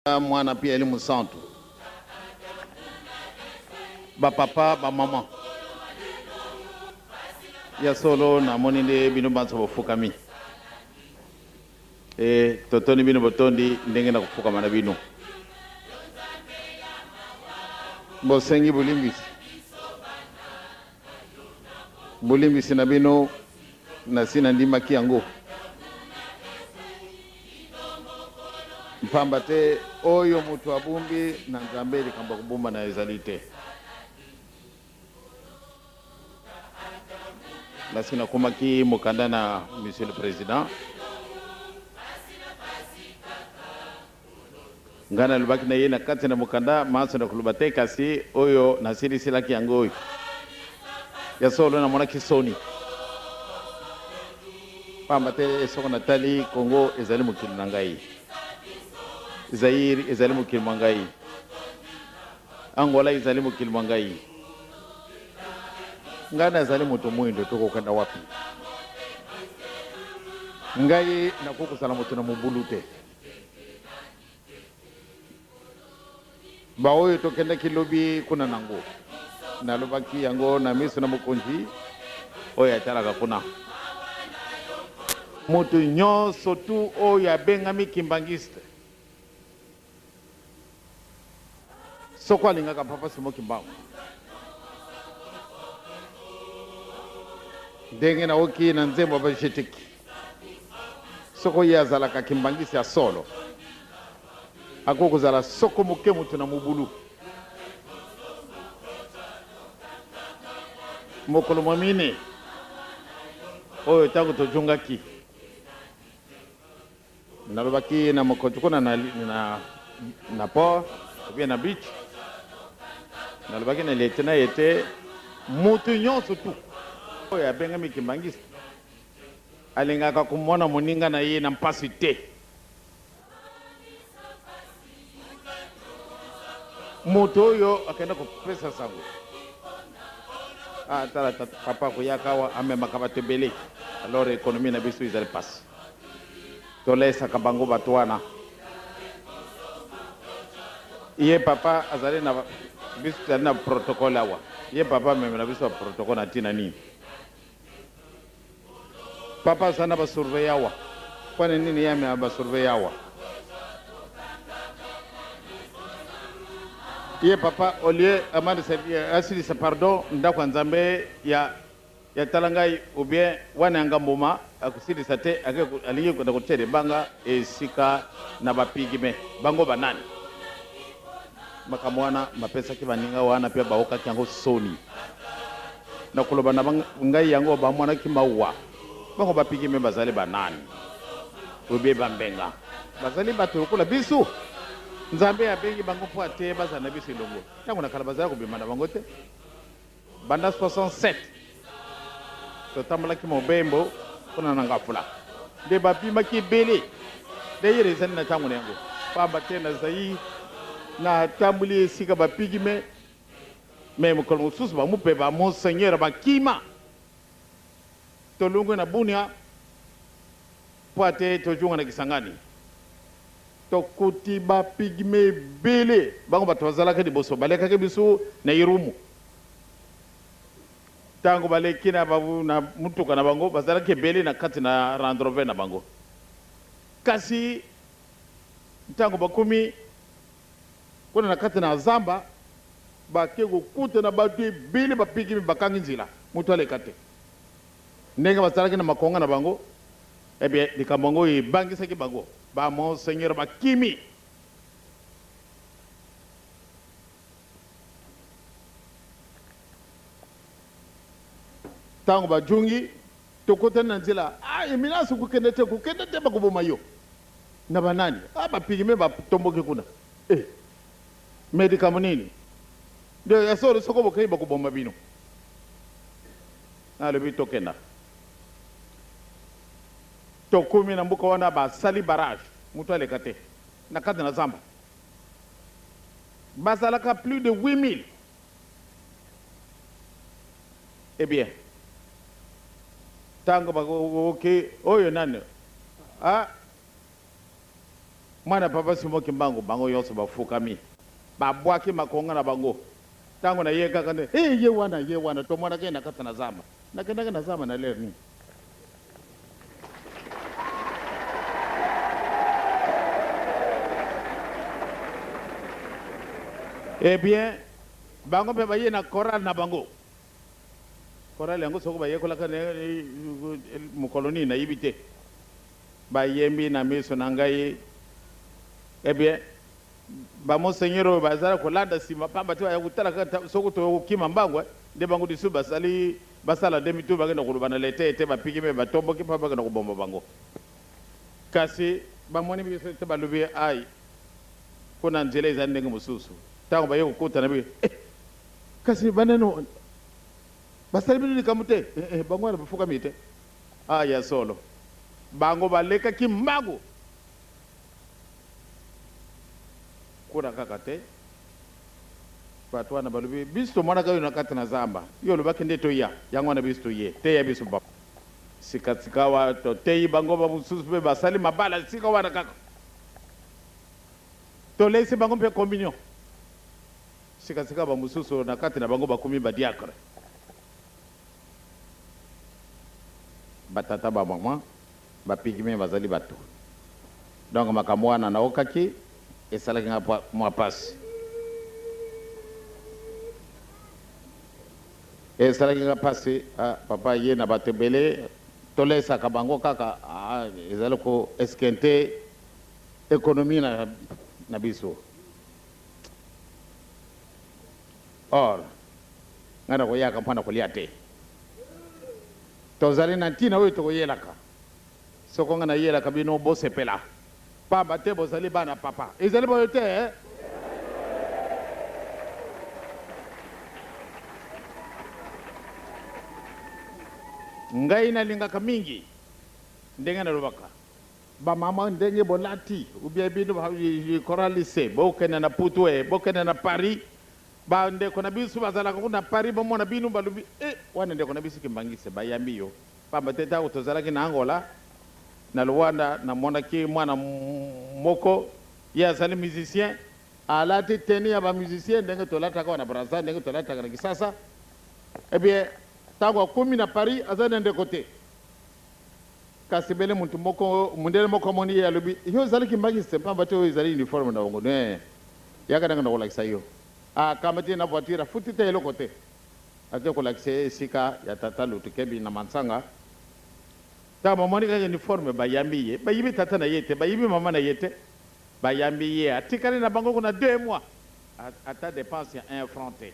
Mwana mpe Elimo Santu, ba papa, ba mama. Ya solo namoni nde bino banso bofukami. E totondi bino botondi ndenge na kofukama na bino. Bosengi bolimbisi. Bolimbisi na bino nasi nandimaki yango. Mpamba te oyo moto abombi na Nzambe, likambo ya kobombana ezali te. Nasi nakomaki mokanda na Monsieur le President. Ngai nalobaki na ye na kati na mokanda manso nakoloba te, kasi oyo nasiliselaki yango oyo. Ya solo namonaki soni, pamba te soko natali Congo ezali mokili na ngai, Zaïre ezali mokili mwa ngai, Angola ezali mokili mwa ngai. Ngai nazali moto mwindo, tokokenda wapi? Ngai nakoki kozala moto na mobulu te. Baoyo tokendaki lobi kuna nango, nalobaki yango na miso na mokonzi oyo atalaka kuna. Moto nyonso tu oyo abengami kimbanguiste, soko alingaka Papa Simon Kimbangu, ndenge naoki na nzembo ya ba Jeteki, soko ye azalaka kimbangisi ya solo, akoki kozala soko moke moto na mobulu. Mokolo mwa mine oyo ntango tojongaki, Nalobaki na mokonzi kuna na, na, na port ou bien na beach, nalobaki na lieutenant ete mutu nyonso tu oyo abengami kimbanguiste alingaka komona moninga na ye na mpasi te. Moto oyo akenda kopesa sango, ah, tala tata, papa koyaka awa amemaka bato ebele, alors economie na biso ezali mpasi. Tolesaka bango bato wana. Ye papa azali na biso tozali na protocole awa. Ye papa amemela biso ba protocole na ntina nini? Papa azali na ba surveillant awa. Mpo na nini ye amema ba surveillant awa? Ye papa au lieu amalisa asilisa pardon ndako ya Nzambe ya Ya tala ngai ou bien wana ya nga mbuma akosilisa te ake alingi kokenda kotia libanga esika na ba pygme bango ba nani? Makambo wana mapesaki baninga wana mpe baokaki yango soni na koloba na ngai yango bamonaki mawa bango ba pygme bazali ba nani ou bien ba mbenga bazali bato lokola biso Nzambe abengi bango mpo ate bazala na biso elongo tango na kala bazali kobima na bango te. Banda 67 totambolaki mobembo kuna na Ngafula nde babimaki ebele. D'ailleurs ezali na tango na yango pamba te na Zaïre natamboli esika ba pygmees mais mokolo mosusu ba mupe ba monseigneur bakima tolongwe na Bunia mpo ate tozonga na Kisangani. Tokuti ba pygmees ebele, bango bato bazalaki liboso balekaki biso na Irumu. Tango baleki na na mutuka na bango, bazalaki ebele na kati na Land Rover na bango. Kasi tango bakomi kuna na kati na zamba, bake kokuta na bato ebele ba pygmees bakangi nzela, moto aleka te. Ndenge bazalaki na makonga na bango, eh bien, likambo yango ebangisaki bango. Ba monseigneur bakimi. Tango bajungi, tokotani na nzela. Ah, Eminence, kokende te, kokende te, bakoboma yo. Na banani? Ah, ba pygmees batomboki kuna. Eh, mais likambo nini? Nde ya solo, soko bokei bakoboma bino. Nalobi tokenda. Tokomi na mboka wana basali barrage, mutu aleka te na kati na zamba. Bazalaka plus de 8000. Eh bien, tango bakoki oyo nani? Ah! Mwana papa Simon Kimbangu, bango yonso bafukami, babwaki makonga na bango. Tango na ye kaka nde, He, ye wana, ye wana, tomonaka ye na kati na zamba. Nakendaki na zamba na lere nini? Eh bien, bango mpe baye na chorale na bango. Chorale yango soko bayekolaka mokolo nini nayebi te. Bayembi na miso na ngai. Eh bien, ba monseigneur oyo bazala kolanda nsima pamba te baya kotala kaka soko tokokima mbangu nde bango lisusu basali basala demi tour bakenda koloba na leta ete bapiki mpe batomboki mpo bakenda koboma bango. Kasi bamoni biso te balobi ai kuna nzela ezali ndenge mosusu. Ntango baye kokutana bi eh, kasi banani basali bino likambo te? Eh, eh, bango wana bafukami te. Ah, ya solo bango balekaki mbangu kuna kaka te. Bato wana balobi biso tomonaka yo na kati na zamba, yo olobaki nde toya, yango wana biso toye, teya biso papa. Sikasikawa toteyi bango, bamosusu mpe basali mabala sika wana kaka, toleisi bango mpe communion. Sikasika bamosusu na kati na bango bakomi badiacre, batata bamama bapigme bazali bato. Donc makambo wana naokaki esalaki nga mwa pasi, esalaki nga pasi. Ah, papa ye na bato ebele tolesaka bango kaka, ah, ezali ko esquinter économie na biso. Or ngai nakoyaka mpo na kolia te, tozali na ntina oyo tokoyelaka. Soko ngai nayelaka bino bosepela, pamba te bozali bana papa. Ezali boye te eh? Ngai nalingaka mingi ndenge nalobaka bamama ndenge bolati ubia bino choraliste bokende na Putu, bokende na Paris. Bandeko na biso bazalaka kuna na Paris, bomona bino balobi e wana ndeko na biso Kimbangiste bayambi yo. Pamba te ntango tozalaki na Angola na Luanda, namonaki mwana moko, ye azali musicien, alati tenue ya bamusicien ndenge tolataka wana Brazza, ndenge tolataka na Kisasa. Eh bien, ntango akomi na Paris aza na ndeko te, kasi bele mutu moko mundele moko amoni ye, alobi yo ozali Kimbangiste, pamba te oyo ezali uniforme na bango. Yaka ndenge nakolakisa yo. Akamati ye na voiture, afuti te eloko te, ake kolakisa ye esika ya tata Lutukebi na Mansanga. Ntango bamoni kaka uniforme, bayambi ye. Bayibi tata na ye te, bayibi mama na ye te, bayambi ye, atikali na bango kuna 2 mois, ata dépense ya 1 franc te.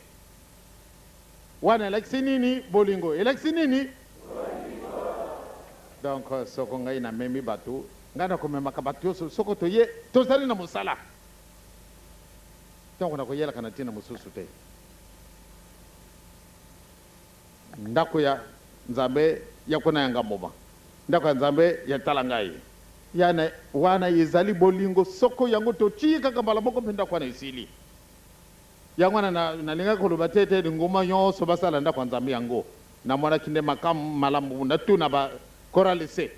Wana elakisi nini? Bolingo. Elakisi nini? Donc soko ngai namemi bato, ngai nakomemaka bato nyonso. Soko toye, tozali na mosala, ntango nakoyelaka na ntina mosusu te. Ndako ya Nzambe ya kuna ya Ngamboma, ndako ya Nzambe ya tala ngai yana wana ezali bolingo. Soko yango totii kaka mbala moko mpe ndako wana esili. Yango wana nalingaki koloba te ete lingomba nyonso basala ndako ya Nzambe yango. Namonaki nde makambo malamu, natuna ba choraliste,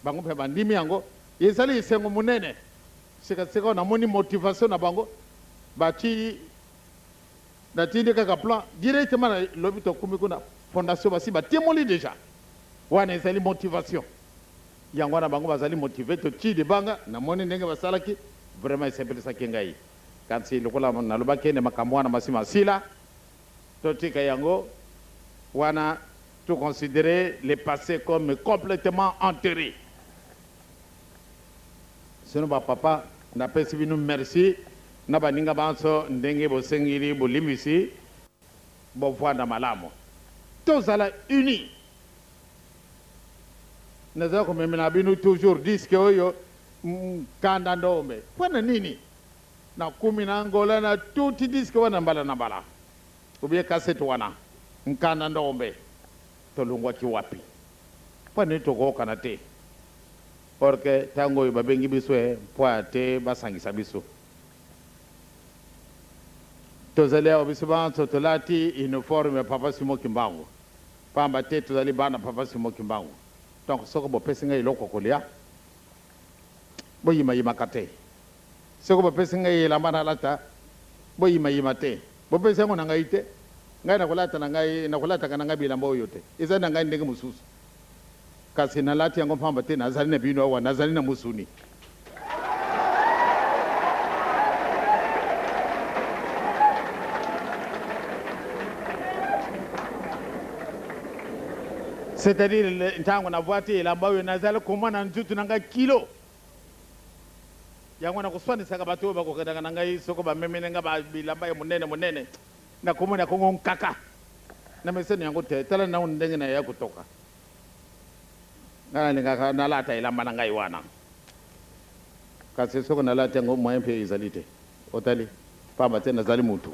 bango mpe bandimi yango. Ezali esengo monene. Sikasika namoni motivation na bango, batii natindi kaka plan directement na lobi tokumi kuna fondation basi batimoli déjà. Wana ezali motivation, yango wana bango bazali motive. Totii libanga, namoni ndenge basalaki, vraiment esepelisaki ngai. Kasi lokola nalobaki ene makambo wana masi masila, totika yango wana, toconsidérer le passé comme complètement enterré. Sino bapapa, napesi bino merci na baninga banso ndenge bosengeli bolimbisi, bovanda malamu, tozala uni. Naza komemela bino toujours disque oyo Nkanda Ndombe. Mpo na nini nakumi na Angola na tuti disque wana mbala na mbala, ubie kasete wana Nkanda Ndombe? Tolongwaki wapi? Mpo nini tokokana te? Or que ntango oyo babengi biso mpo te basangisa biso, tozali awa biso banso tolati uniforme ya papa Simon Kimbangu, pamba te tozali bana papa Simon Kimbangu. Donc soko bopesi ngai eloko kolia, boyimayimaka te. Soko bopesi ngai elamba nalata, boyimayima te. Bopesi yango na ngai te. Ngai nakolata na ngai, nakolataka na ngai bilamba oyo te. Ezali na ngai ndenge mosusu. Kasi nalati yango mpamba te nazali na bino awa, nazali na mosuni. C'est-à-dire ntango navwati elamba oyo nazali komona nzutu na ngai kilo. Yango nakoswanisaka bato oyo bakokendaka na ngai soko bamemeli ngai ba bilamba ya monene monene, nakomona kongo nkaka. Na meseni yango te, tala nanu ndenge na ya kotoka. Ngai nalingaka nalata elamba na ngai wana. Kasi soko nalati yango, moyen mpe ezali te. Otali, pamba te nazali mutu.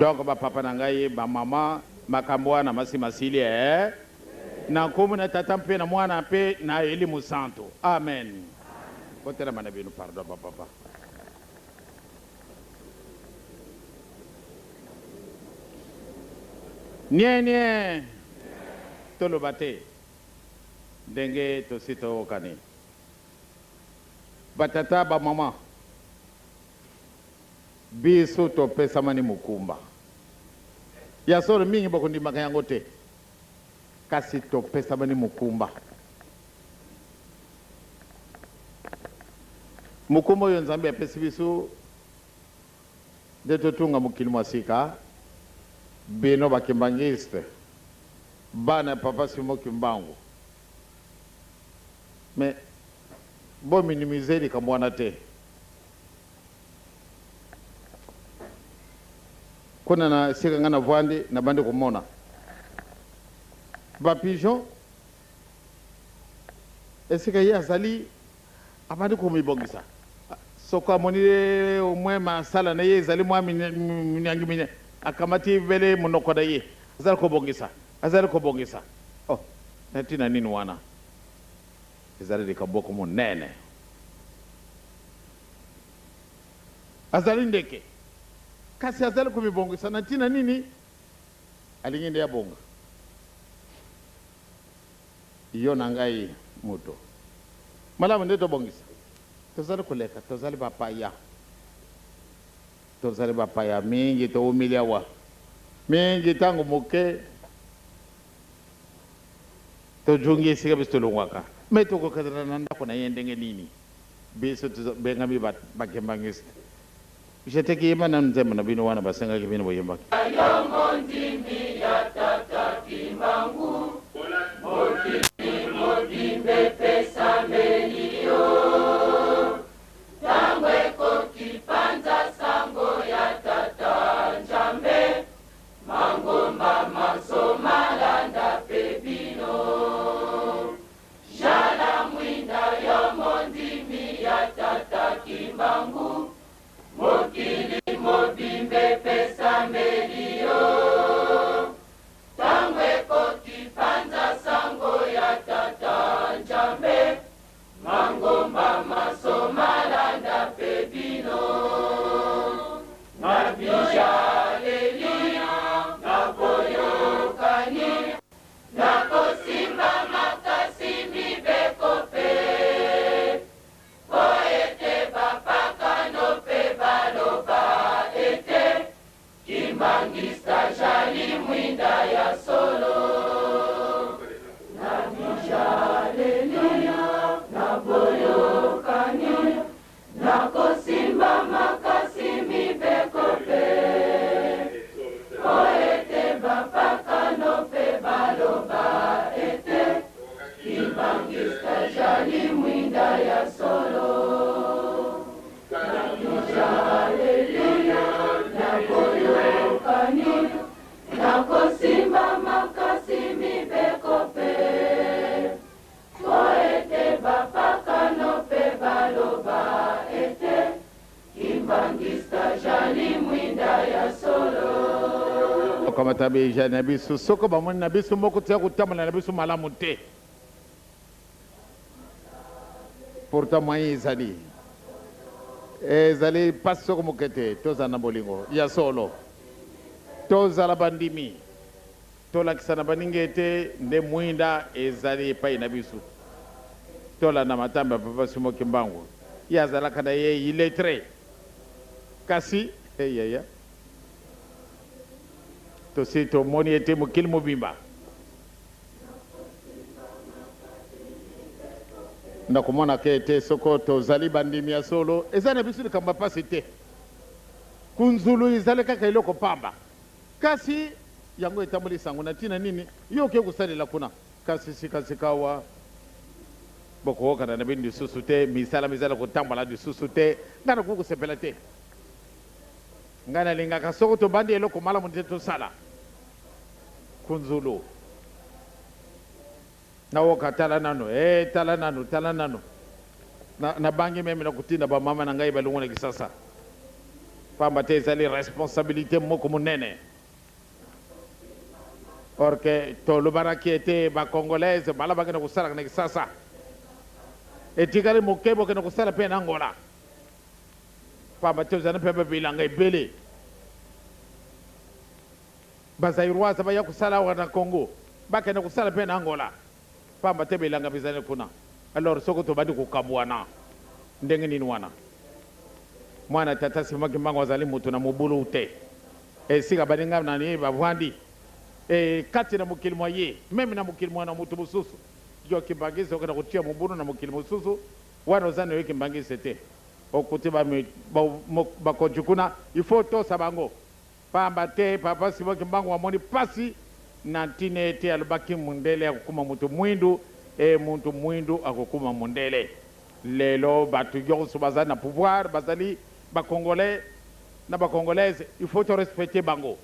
Donc ba papa na ngai, ba mama, makambo wana masi masili ee. Na nkombo na Tata mpe na Mwana mpe na Elimo Santu. Amen. Botelema na bino, pardon ba papa. Nie nie. Toloba te. Ndenge tosi toyokani. Ba tata, ba mama, biso topesamani mokumba. Ya solo, mingi bakondimaka yango te, kasi topesamani mokumba. Mokumba oyo Nzambe apesi biso nde totunga mokili mwa sika, bino ba kimbanguistes, bana ya Papa Simon Kimbangu. Mais bo minimiser likambo wana te. Kuna na esika nga navandi, nabandi komona ba pigeons esika ye azali abandi komibongisa. Soko amoni au moins masala na ye ezali mwa minyangi minyangi, akamati bele monoko na ye azali kobongisa, azali kobongisa. Oh, na ntina nini wana? Ezali likambo moko monene. Azali ndeke, kasi azali komibongisa na ntina nini? Alingi nde abonga. Yo na ngai moto malamu nde tobongisa. Tozali koleka, tozali bapaya. Tozali bapaya mingi, toumeli awa mingi ntango moke. Tozongi esika biso tolongwaka. Mais tokokatana na ndako na ye ndenge nini? Biso tobengami ba ba kimbanguiste. Je te kiyemba nanu nzembo na bino wana basengaki bino boyembaki. Yo mondimi ya tata kimbangu mokili mobimba epesameli yo tango ekoki panza sango ya tata njambe Mangomba manso malanda pe bino. Jala mwinda yo mondimi ya tata Kimbangu mokili mobimba epesameli yo tango ekoki panza sango ya tata Njambe Mangomba manso malanda pe bino na bijaleli na boyokani na kosimba makasi mibeko pe po ete bapakano pe baloba ete Kimbanguiste ajali mwinda ya solo. Na bijaleli na boyokani na kosimba makasi mibeko pe po ete bapakano pe baloba ete Kimbanguiste ajali mwinda ya solo. Nakosimba makasi mibeko pe po ete bapakano pe baloba ete Kimbanguiste ajali mwinda ya solo. Tokamata bijali na biso soko bamoni na biso moko toya kotambola na biso malamu te. Pourtant moyen ezali. Ezali pasi soko moke te tozala na bolingo ya solo. Tozala bandimi. Tolakisa na baninga ete nde mwinda ezali epai na biso. Tolanda matambe ya Papa Simon Kimbangu. Ye azalaka na ye illettré. Kasi, hey yaya, tosi tomoni ete mokili mobimba na komonaka ete soko tozali bandimi ya solo, eza na biso likambo ya pasi te. Kunzulu ezali kaka eloko pamba. Kasi yango etamboli sango na ntina nini yo oke kosalela kuna? Kasi sika-sikawa bokoyokana na bino lisusu te, misala mizali kotambola lisusu te. Ngai nakoki kosepela te. Ngai nalingaka soko tobandi eloko malamu nde tosala. Kunzulu. Naoka tala nanu, ee tala nanu, tala nanu. Na, nabangi meme na kotinda ba mama na ngai balongwa na Kisasa. Pamba te ezali responsabilite moko monene. Or que tolobanaki ete ba Congolaise bala bakende kosalaka na Kisasa. Etikali moke bokende kosala pe na Angola. Pamba te ozali pe ba bilanga ebele. Ba Zairoise baya kosala awa na Congo, bakende kosala pe na Angola. Pamba te bilanga bizali kuna. Alors soki tobandi kokabuana, ndenge nini wana? Mwana tata Simon Kimbangu azali mutu na mobulu te. Esika baninga na ye bavandi, e kati na mokili mwa ye, meme na mokili mwa na mutu mosusu. Yo Kimbanguiste okenda kotia mobulu na mokili mosusu, wana oza nayo Kimbanguiste te. Okuti ba bakonzi kuna, il faut otosa bango. Pamba te Papa Simon Kimbangu amoni pasi na ntina ete alobaki mundele akokoma mutu muindu et mutu muindu akokoma mundele. Lelo batu yonso bazali na pouvoir bazali ba congolais na ba congolaise il faut to respecter bango.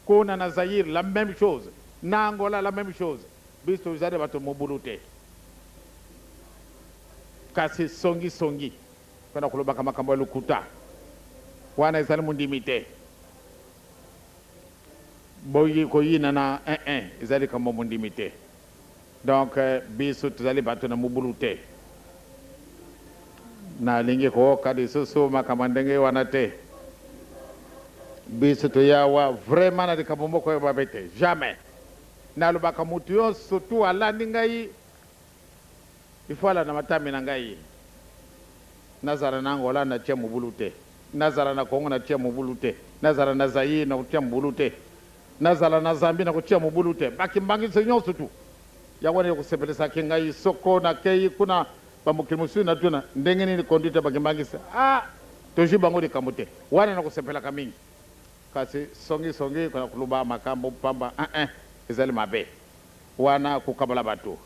Kuna na Zaïre la meme chose, na Angola la meme chose. Biso tozali batu mobulu te. Kasi songi songi pona kolobaka makambo ya lokuta wana ezali mondimi te. Boyi koyinana eh ezali likambo ya mondimi te. Donc biso tozali bato na mobulu te. Nalingi kooka lisusu makambo ya ndenge wana te. Biso toye awa vraiment na likambo moko ya mabe te. Jamais. Nalobaka mutu yonso tout alandi ngai Il faut alanda matambe na ngai. Nazala na Angola na tia mobulu te. Nazala na Congo na tia mobulu te. Nazala na Zaïre na kotia mobulu te. Nazala na Zambie na kotia mobulu te. Ba kimbanguiste nionso tout. Yango wana ekosepelisaki ngai soko nakeyi kuna ba mokili mosusu natuna ndenge nini conduite ya ba kimbanguiste. Ah! Tozui bango likambo te. Wana nakosepelaka mingi. Kasi songi songi koloba makambo pamba eh eh ezali mabe. Wana kokabola batu.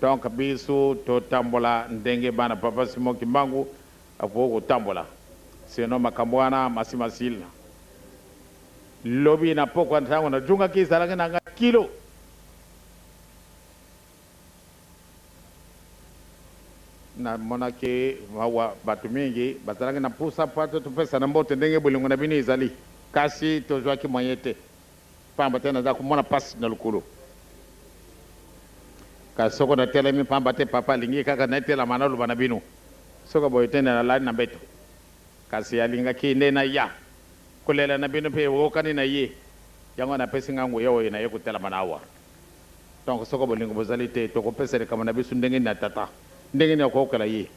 Donc biso totambola ndenge bana papa Simon Kimbangu akoki kotambola. Sinon makambo wana masi masila. Lobi na pokwa tango najungaki ezalaki na nga kilo. Namonaki mawa batu mingi bazalaki na posa po ete topesana mbote ndenge bolingo na bino ezali. Kasi tozwaki moyen te. Pamba te naza komona pasi na lokolo. Kasi soko natelemi pamba te papa alingi kaka natelama naloba na bino. Soko boye te nde nalali na mbeto. Kasi alingaki nde naya kolela na bino mpe eyokani na ye. Yango napesi ngai nguya oyo naye kotelama na awa. Donc soko bolingo bozali te, tokopesa likambo na biso ndenge nini na Tata? Ndenge nini akoyokela ye?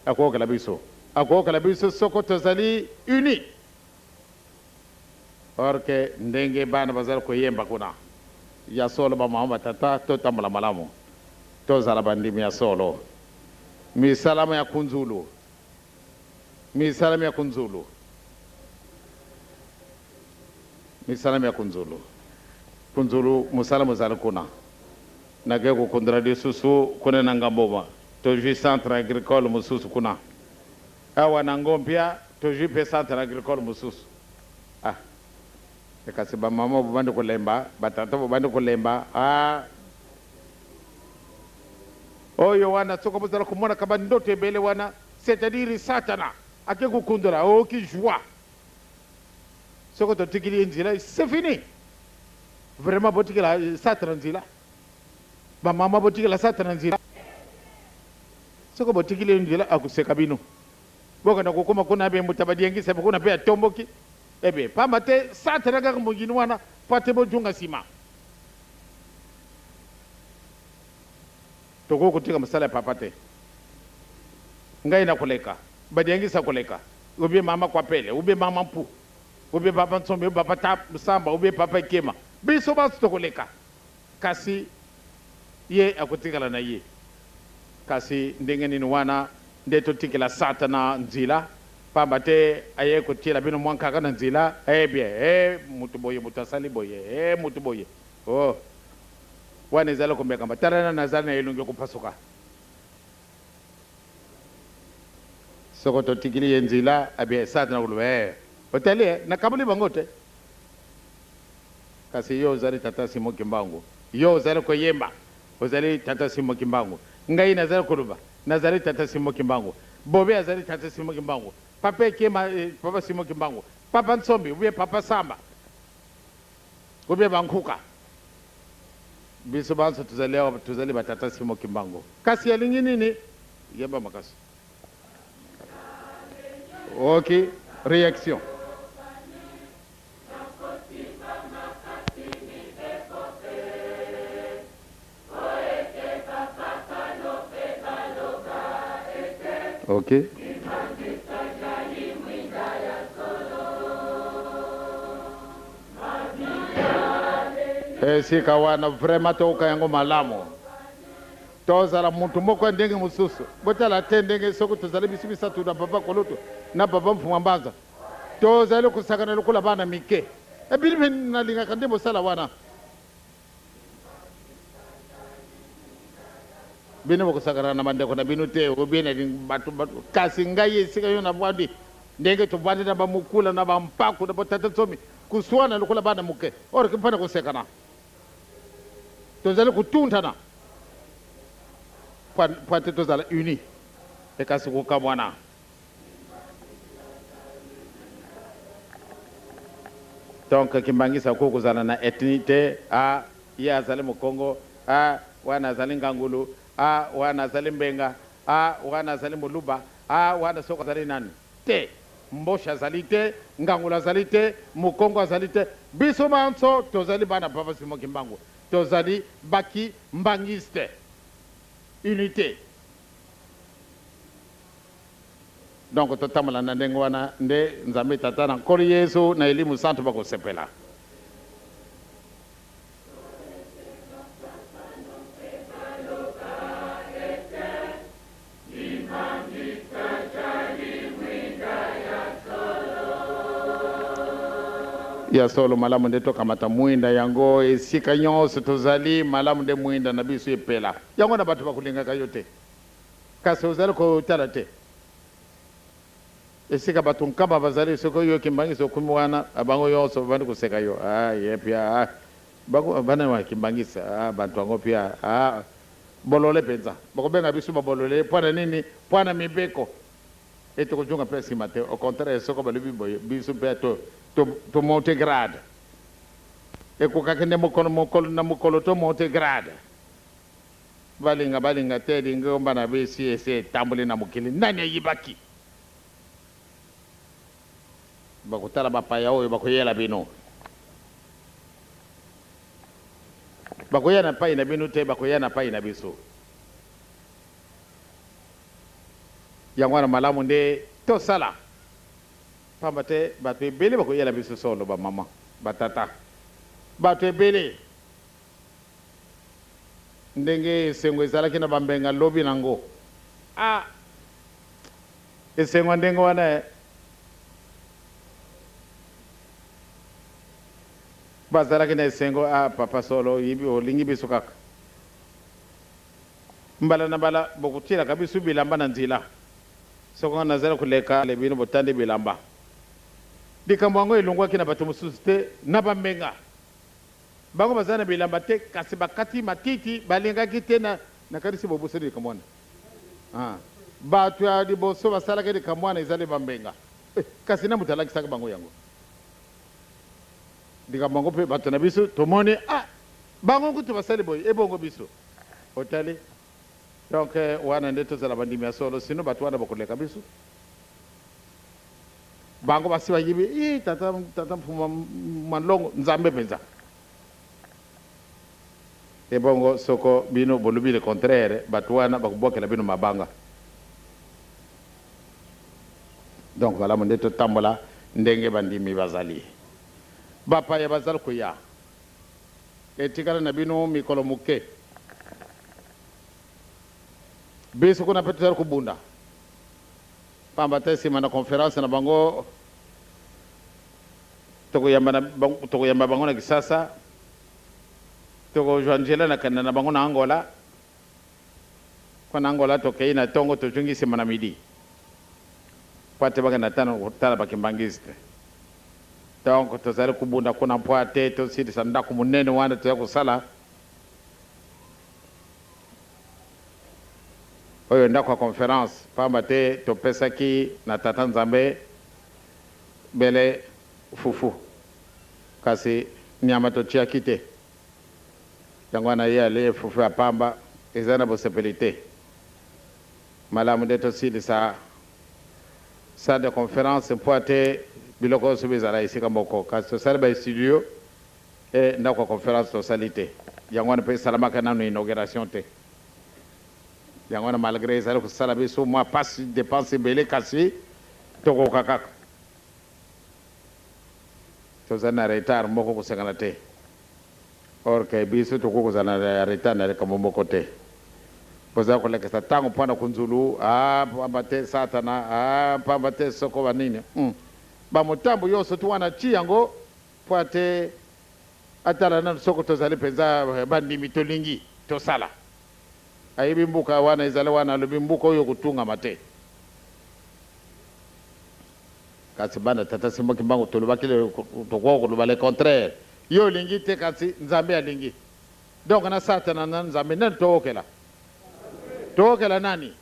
Akoyokela biso? Akoyokela biso soko tozali unis. Or que ndenge bana bazali koyemba kuna, ya solo ba mama ba tata totambola malamu, tozala bandimi ya solo. Misala mya kunzulu, misala mya kunzulu, misala mya kunzulu, kunzulu mosala mozali kuna. Nake kokundula lisusu kuna na Ngamboma, tozwi centre agricole mosusu kuna. Awa na Ngompia tozwi pe centre agricole mosusu. Ah kasi ba mama bobandi kolemba, ba tata bobandi kolemba ah. Oyo wana soko bozala komonaka ba ndoto ebele wana, c'est à dire satana ake kokundola oyoki joie. Soko totikili ye nzela c'est fini. Vraiment botikela satana nzela. Ba mama botikela satana nzela. Soko botikili ye nzela akoseka bino. Bokenda kokoma kuna be mbuta badiengisa be kuna pe atomboki ebe pamba te satana kaka mongini wana po ate bozonga sima. Tokoki kotika mosala ya papa te. Ngai nakoleka, badiangisa koleka, ou bien mama Kwapele, ou bien mama Mpu, ou bien papa Nsombi, ou papa Samba, ou bien papa Ekema. Biso banso tokoleka. Kasi ye akotikala na ye. Kasi ndenge nini wana nde totikela Satana nzela, pamba te aye kotiela bino mwa nkaka na nzela, eh bien, eh mutu boye, mutu asali boye, eh mutu boye. Oh. Wana ezali komekama. Tala na nazali na elongi kopasuka. Soko totikili ye nzela, eh bien Satana koloba, eh otali, eh, nakaboli bango te. Kasi yo ozali tata Simon Kimbangu, yo ozali koyemba, ozali tata Simon Kimbangu. Ngai nazali koloba, nazali tata Simon Kimbangu. Bobe azali tata Simon Kimbangu. Papa Ekema, eh, papa Simon Kimbangu. Papa Nsombi, ou bien papa Samba, ou bien Bankuka. Biso banso tozali awa, tozali ba tata Simon Kimbangu. Kasi alingi nini? Yemba makasi. Ok, réaction. Ok. Esika wana vraiment toyoka yango malamu. Tozala mutu moko ya ndenge mosusu. Botala te ndenge soki tozali biso misato na papa Koloto na papa Mfuma Mbanza, tozali kosakana lokola bana mike. Ebili mpe nalingaka nde bosala wana. Bino bokosakana na bandeko na bino te, ou bien bato, bato. Kasi ngai esika yo navandi, ndenge tovandi na bamokula na bampaku na botata nsomi, kuswana lokola bana moke, or ke mpona kosekana. Tozali kotuntana po ete tozala uni, ekasi kokamwana. Donc Kimbangisa akoki kozala na ethnie te, ah ye azali Mokongo, ah wana azali Ngangulu, ah wana azali Mbenga, ah wana azali Moluba, ah wana soko azali nani te. Mboshi azali te, Ngangulu azali te, Mokongo azali te. Biso banso tozali bana Papa Simon Kimbangu, tozali baki mbangiste. Unité. Donc totambola na ndenge wana nde Nzambe Tata na Nkolo Yesu na Elimo Santu bakosepela. Ya solo, malamu nde tokamata mwinda yango esika nyonso tozali, malamu nde mwinda na biso epela. Yango na bato bakolingaka yo te, kasi ozali kotala te esika bato nkamba bazali. Soki oyoki mbangisi okomi wana, bango nyonso babandi koseka yo. Ah, ye pia, ah, bango bana wa kimbangisi, ah, bato yango pia, ah, bolole mpenza. Bakobenga biso babolole mpo na nini? Mpo na mibeko ete kozonga mpe nsima te. Au contraire, soko balobi boye, biso mpe to monte grade. Ekokaki nde mokolo, mokolo na mokolo to monte grade. Balinga balinga te, lingomba na biso esi etamboli na mokili. Nani ayibaki? Bakotala bapaya oyo bakoyela bino. Bakoya na pai na bino te, bakoya na pai na biso. Yango wana malamu nde tosala, pamba te bato ebele bakoyela biso solo, bamama, batata, bato ebele. Ndenge esengo ezalaki na bambenga lobi nango, ah, esengo ya ndenge wana eh. Bazalaki na esengo, ah, papa solo oyebi olingi biso kaka. Mbala na mbala bokotielaka biso bilamba na nzela. Soko ngai nazali koleka bino botandi bilamba. Likambo yango elongwaki na bato mosusu te na bambenga. Bango bazali na bilamba te, kasi bakati matiti, balingaki te na. Nakanisi bobosani likambo wana. Ah, bato ya liboso basalaki likambo wana ezali bambenga. Eh, kasi na moto alakisaki bango yango. Likambo yango mpe bato na biso tomoni, ah, bango kutu basali boye, ebongo biso. Otali? Donc wana nde tozala bandimi ya solo, sinon bato wana bakoleka biso. Bango basi bayibi, ii, tata, tata Mfuma Malongo, Nzambe mpenza. Ebongo soko bino bolobi le contraire, bato wana bakobwakela bino mabanga. Donc malamu nde totambola ndenge bandimi bazali. Bapaya bazali koya. Etikali na bino mikolo moke. Biso kuna mpe tozali kobunda. Pamba te nsima na conference na bango tokoyamba na tokoyamba bango na Kisasa, tokozwa nzela na kenda na bango na Angola. Mpo na Angola tokei na tongo tozongi nsima na midi. Mpo ate bakenda tano kotala ba kimbanguiste. Donc tozali kobunda kuna mpo ate tosilisa ndako monene wana toza kosala. Oyo ndako ya conference pamba te topesaki na tata Nzambe bele fufu kasi nyama totiaki te. Yango wana ye alie fufu ya pamba eza na bosepeli te. Malamu nde tosilisa salle de conference mpo ate biloko nyonso bizala esika moko. Kasi tosali ba studio e ndako ya conference tosali te. Yango wana mpe esalamaka nanu inauguration te. Yango wana malgre ezali kosala biso mwa pasi, depense ebele, kasi tokoka kaka. Tozali na retard moko kosengana te. Or que biso tokoki kozala na retard na likambo moko te. Boza kolekisa tango mpo na kunzulu, ah pamba te satana, ah pamba te soko ba nini. Ba motambo yonso tu wana ti yango mpo ate atala nanu soko tozali mpenza bandimi tolingi tosala. Ayebi mbuka wana ezali wana alobi mbuka oyo kotungama te. Kasi bana tata Simon Kimbangu tolobaki tokoki koloba le contraire. Yo olingi te kasi Nzambe alingi. Donc na satana na Nzambe nani tookela? Tookela nani?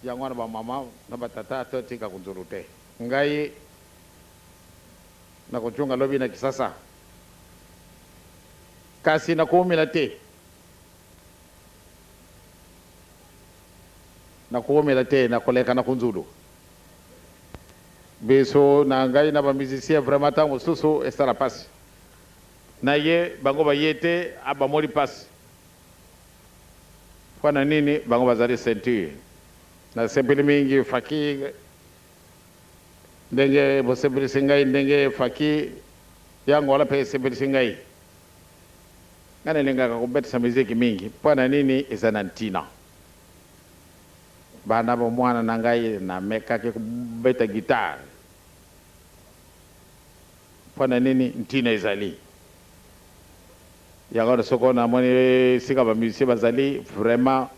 Yango wana ba mama na ba tata totika kunzulu te. Ngai nakozonga lobi na Kisasa kasi nakoumela te. Nakoumela te, nakoleka na kunzulu. Biso na ngai na ba musiciens vraiment tango mosusu esala pasi. Na ye bango baye te bamoni pasi. Mpo na nini bango bazali ceinture. Nasepeli mingi Faki ndenge bosepelisi ngai ndenge Faki ya Angola mpe esepelisi ngai. Ngai nalingaka kobetisa miziki mingi mpo na nini eza na ntina. Banda bomwana na ngai namekaki kobeta guitare. Mpo na nini ntina ezali yango wana soko namoni esika ba musiciens bazali vraiment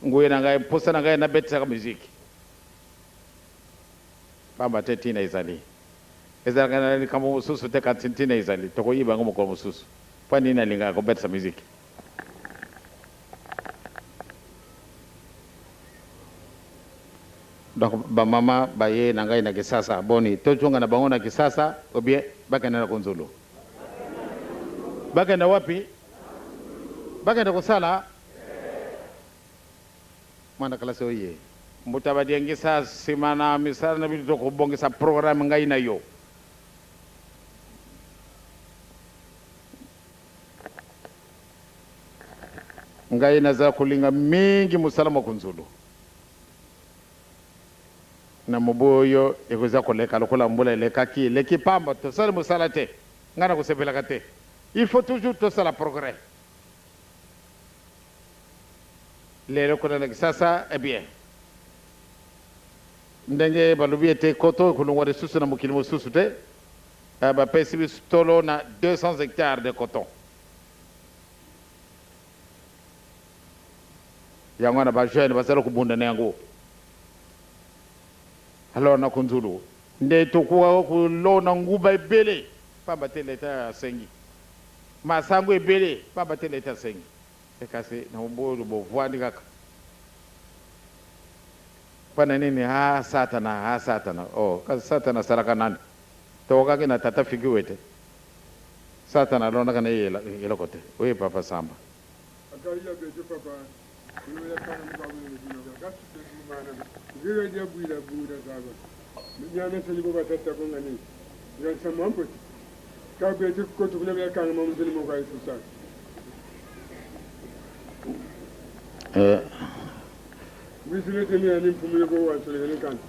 nguya na ngai mposa na ngai nabetisaka miziki pamba te ntina ezali. Ezalaka na likambo mosusu te kasi ntina ezali. Tokoyiba yango mokolo mosusu. Mpo nini nalingaka kobetisa miziki? Donc ba mama baye na ngai na Kisasa boni tozonga na bango na Kisasa ou bien bakende na Kunzulu? Bakende wapi? Bakende kosala? Mwana classe oye. Mbuta badiengisa sima na misala na biso tokobongisa programme ngai na yo. Ngai naza kolinga mingi mosala mwa Kunzulu. Na mobu oyo ekoza koleka lokola mbula elekaki eleki pamba tosali mosala te ngai nakosepelaka te il faut toujours tosala progrès lelo kuna na Kisasa eh bien ndenge balobi ete koto ekolongwa lisusu na mokili mosusu te bapesi biso tolo na 200 hectares de coton. Yango wana ba jeunes bazali kobunda na yango. Alors na Kunzulu nde tokoka kolona nguba ebele pamba te l'etat asengi, masango ebele pamba te l'etat asengi. Kasi na oyo bovandi kaka mpo na nini? Ah satana, ah satana, oh kasi satana asalaka nani? Tokokaki na tata Fikiwe te. Satana alonaka na ye eloko te. Oye papa Samba.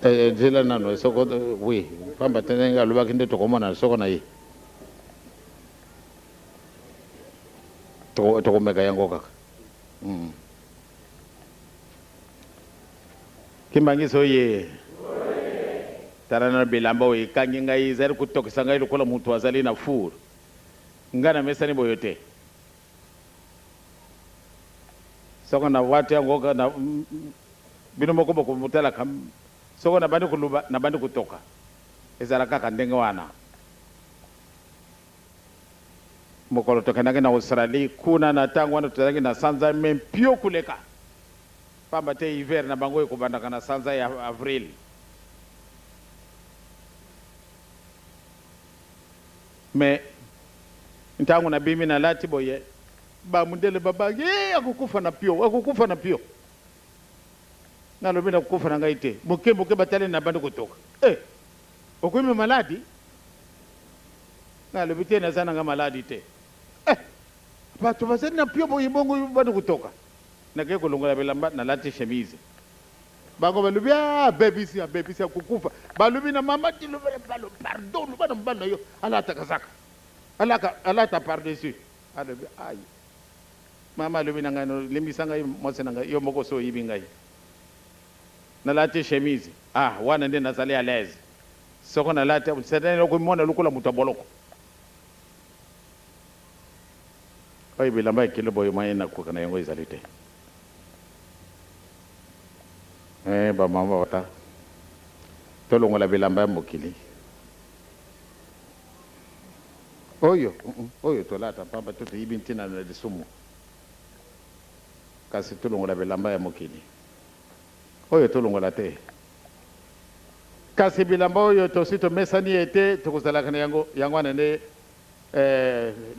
Eh, nzela nano soko oui, pamba te ndenge alobaki nde tokomona soko na ye tokomeka yango kaka. Kimbanguiste oye! Tala nano bilamba oyo ekangi ngai, ezali kotokisa ngai lokola moto azali na four. Ngai namesani boyo te. Soko na wati yango na bino moko bokomotalaka, soko nabandi koloba nabandi kotoka, ezala kaka ndenge wana. Mokolo tokendaki na Australie, kuna na ntango wana tozalaki na sanza me mpio koleka, pamba te hiver na bango ekobandaka na sanza ya avril. Mais ntango nabimi nalati boye, bamundele babangi, eh, akokufa na pio, akokufa na pio. Nalobi nakokufa na ngai te. Moke moke batali nabandi kotoka. Eh, okomi maladi? Nalobi te, naza na ngai maladi te. Eh, bato bazali na pio boye bongo bandi kotoka. Nakei kolongola bilamba, nalati chemise. Bango balobi, ah, abebisi, abebisi, akokufa. Balobi na mama, balo, pardon, loba na mobali na yo, alata kazaka. Alaka, alata par-dessus. Alobi, ai. Mama alobi na ngai, limbisa ngai, mwasi na ngai, yo moko so oyibi ngai. Nalati chemise. Ah, wana nde nazali à l'aise. Soko nalati, certaine okomona lokola moto ya boloko. Oyo bilamba ya kilo boye moyen nakoka na yango ezali te. Eh, ba mama bata tolongola bilamba ya mokili oyo oyo tolata pamba to toyibi ntina na lisumu, kasi tolongola bilamba ya mokili oyo tolongola te, kasi bilamba oyo tosi tomesani ete tokozalaka na yango. Yango wana nde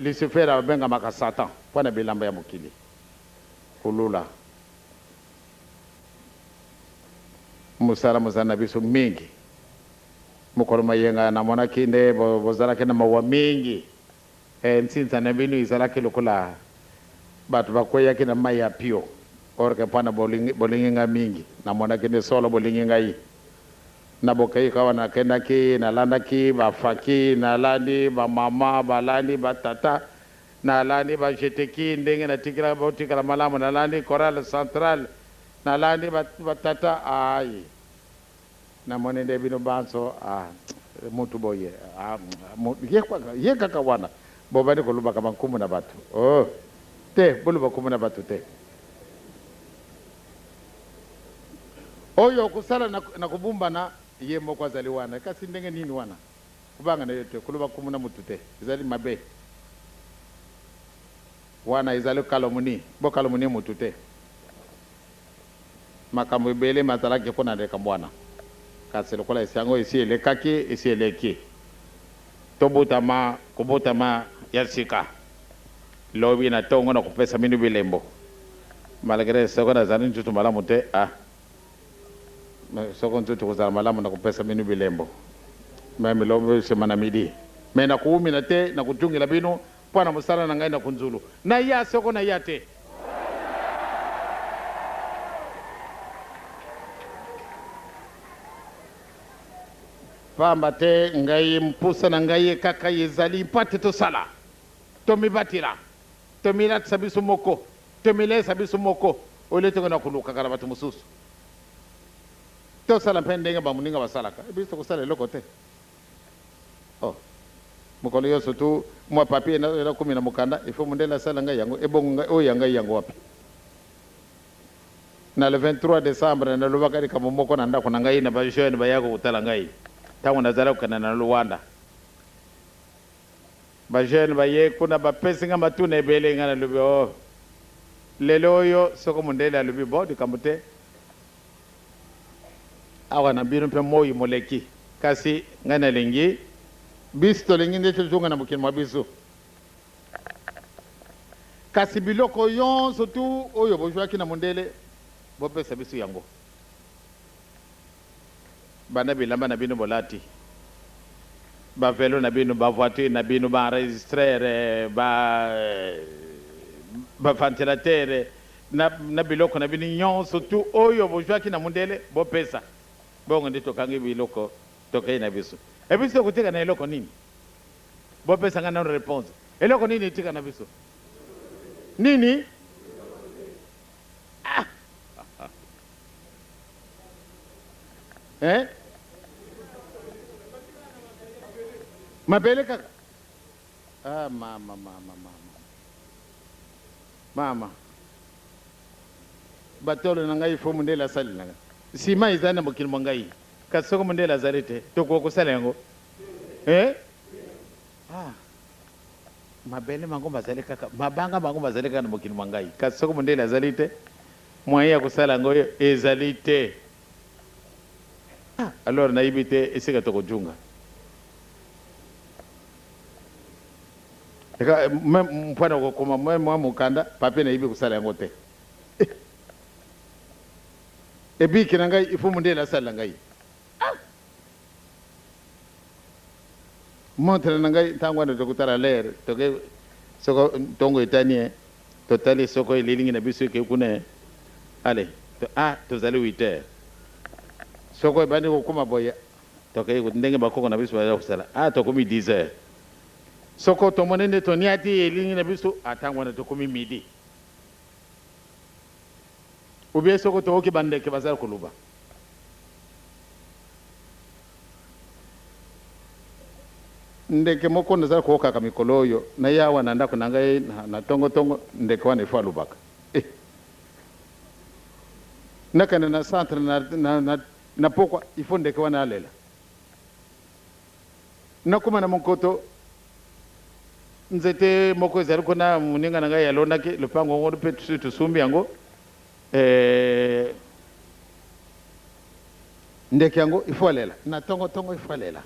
Lucifer abengamaka Satan mpo na bilamba ya mokili kolula. Mosala mozali na biso mingi. Mokolo mayenga namonaki nde bozalaki na mawa mingi. Nsinza na bino ezalaki lokola bato bakweyaki na mai ya pio. Or que mpo na bolingi ngai mingi, namonaki nde solo bolingi ngai. Na bokei kawa nakendaki, nalandaki bafaki, nalandi bamama, balandi batata, nalandi bajeteki ndenge natikela botikala malamu, nalandi chorale centrale, nalandi batata. Ai, namoni nde bino banso, ah, mutu boye, ah, ye kaka wana bobandi kolobaka bankumu na bato. Oh, te, boloba nkumu na bato te. Oyo kosala na kobumbana ye moko azali wana, kasi ndenge nini wana kobanga na yo te, koloba nkumu na mutu te ezali mabe. Wana ezali calomnie, bo calomnie mutu te. Makambo ebele mazalaki kuna na likambo wana, kasi lokola esi yango esi elekaki, esi eleki. Tobotama kobotama ya sika. Lobi na ntongo na kopesa bino bilembo, malgré soko nazali nzoto malamu te. Ah, soko nzoto kozala malamu, na kopesa bino bilembo même lobi nsima na midi. Mais nakoumina te, nakotungela bino mpo na mosala na ngai na kunzulu. Naya soko naya te. Pamba te ngai mposa na ngai kaka ezali mpo ete tosala, tomibatela, tomilatisa biso moko, tomilesa biso moko, olie tokenda kolukaka na bato mosusu. Tosala mpe ndenge bamoninga basalaka, biso tokosala eloko te. Oh, mokolo nyonso tu mwa papier nakomi na mokanda, il faut mondele asala ngai yango. Ebongo ngai oyo ya ngai yango wapi? Na le 23 décembre nalobaka likambo moko na ndako na ngai na bajeune bayaka kotala ngai ntango nazala kokende na Luanda. Bajeune baye kuna, bapesi nga matuna ebele. Ngai nalobi, oh, lelo oyo soko mondele alobi bo likambo te awa na bino mpe moi moleki, kasi ngai nalingi, biso tolingi nde tozonga na mokili mwa biso, kasi biloko nyonso tu oyo bozwaki na mondele, bopesa biso yango, banda bilamba na bino bolati, bavelo na bino, bavoiture na bino, baenregistreur, baventilateur. Na, na biloko na bino nyonso tu oyo bozwaki na mundele, bopesa. Bongo nde tokangi biloko, tokei na biso. E biso tokotika na eloko nini? Bopesa ngai nano reponse. Eloko nini etika na biso? Nini? Ah! Eh? Mabele kaka. Ah mama mama mama. Mama. Batolo na ngai fo mundele asalela ngai. Sima ezali na mokili mwa ngai. Kasi soko mundele azali te, tokoka kosala yango? Eh? Ah. Mabele mango mazali kaka, mabanga mango mazali kaka na mokili mwa ngai. Kasi soko mondele azali te, moyen ya kosala yango ezali te. Ah, alors nayebi te esika tokojunga. Eka meme mpo na kokoma meme mwa mokanda, papier nayebi kosala yango te. Eh. Ebiki na ngai, il faut mondele asalela ngai. Ah! Montre na ngai ntango wana tokotala l'heure toke soko ntongo etani eh, totali soko elilingi na biso eke kuna eh. Ale to, ah tozali 8 heures soko ebandi kokoma boye tokei ndenge bakoko na biso baza kosala ah tokomi 10 heures soko tomoni nde toniati elilingi na biso ah ntango wana tokomi midi ou bien soko toyoki bandeke bazali koloba. Ndeke moko nazali koyokaka mikolo oyo, naye awa na ndako na ngai na tongo tongo, ndeke wana il faut alobaka. Eh! Nakende na centre na, na, na, na pokwa, il faut ndeke wana alela. Nakoma na monkoto, nzete moko ezali kuna, moninga na ngai alonaki lopango yango mpe tosi tosumbi yango. Eh, ndeke yango il faut alela na tongo tongo, il faut alela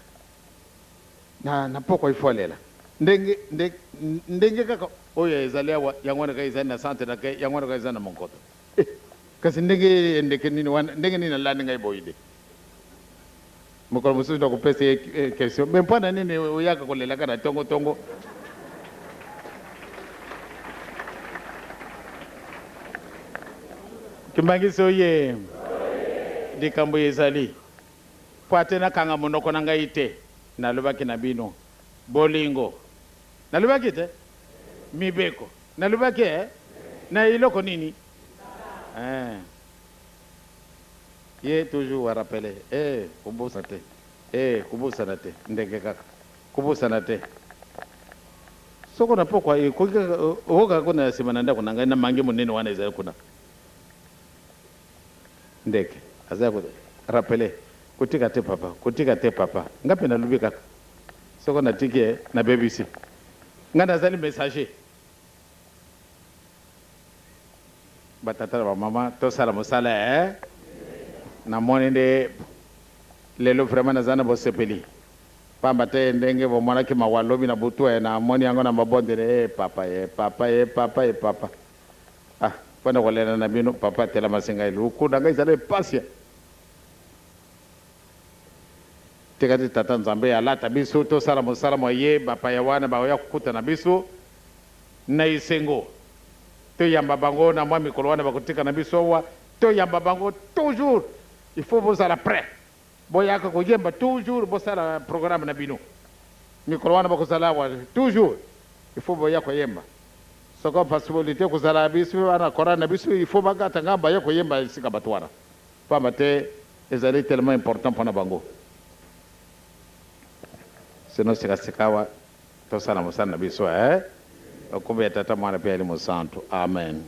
na, na pokwa, il faut alela ndenge, ndenge, ndenge kaka oyo ezali awa, yango wana kaka ezali na centre na kai, yango wana kaka ezali na monkoto. Eh, kasi ndenge ndeke nini wana, ndenge nini alandi ngai boye de? Mokolo mosusu nakopesa ye eh, question, me mpo na nini oyaka kolelaka na tongo tongo? Kimbangisi oye, likambo ezali mpo ate nakanga monoko na ngai te. Nalobaki na bino bolingo, nalobaki te mibeko, nalobaki eh, na eloko nini eh. Ye toujours wa rappeler eh kobosa te eh kobosana te ndenge kaka kobosana te soko na pokwa ekoki kaka okokaka kuna na sima na ndako na ngai na mange monene wana ezali kuna ndeke aza ko rappeler kotika te papa kotika te papa nga mpe nalobi kaka soko natiki ye nabebisi nga nazali messager. Ba tata na ba mama tosala mosala eh namoni nde lelo vraiment naza na bosepeli pamba te ndenge bomonaki mawa lobi na butu eh namoni yango na mabondeli eh papa eh papa eh papa eh papa ah pona kolela na bino papa atelamasi ngai luku na ngai ezali pasi eh. Tika te Tata Nzambe alata biso tosala mosala mwa ye, bapaya wana bakoya kokutana biso na esengo. Toyamba bango na mwa mikolo wana bakotika na biso awa, toyamba bango toujours. Il faut bozala pret, boyaka koyemba toujours, bosala programme na bino. Mikolo wana bakozala awa toujours, il faut boya koyemba. Soko possibilite kozala biso wana chorale na biso, il faut bagata ngambo baye koyemba esika bato wana. Pamba te ezali tellement important pona bango. Sinon sika sikawa tosala mosala na biso eh. Lokumu ya Tata, Mwana pe Elimo Santu. Amen.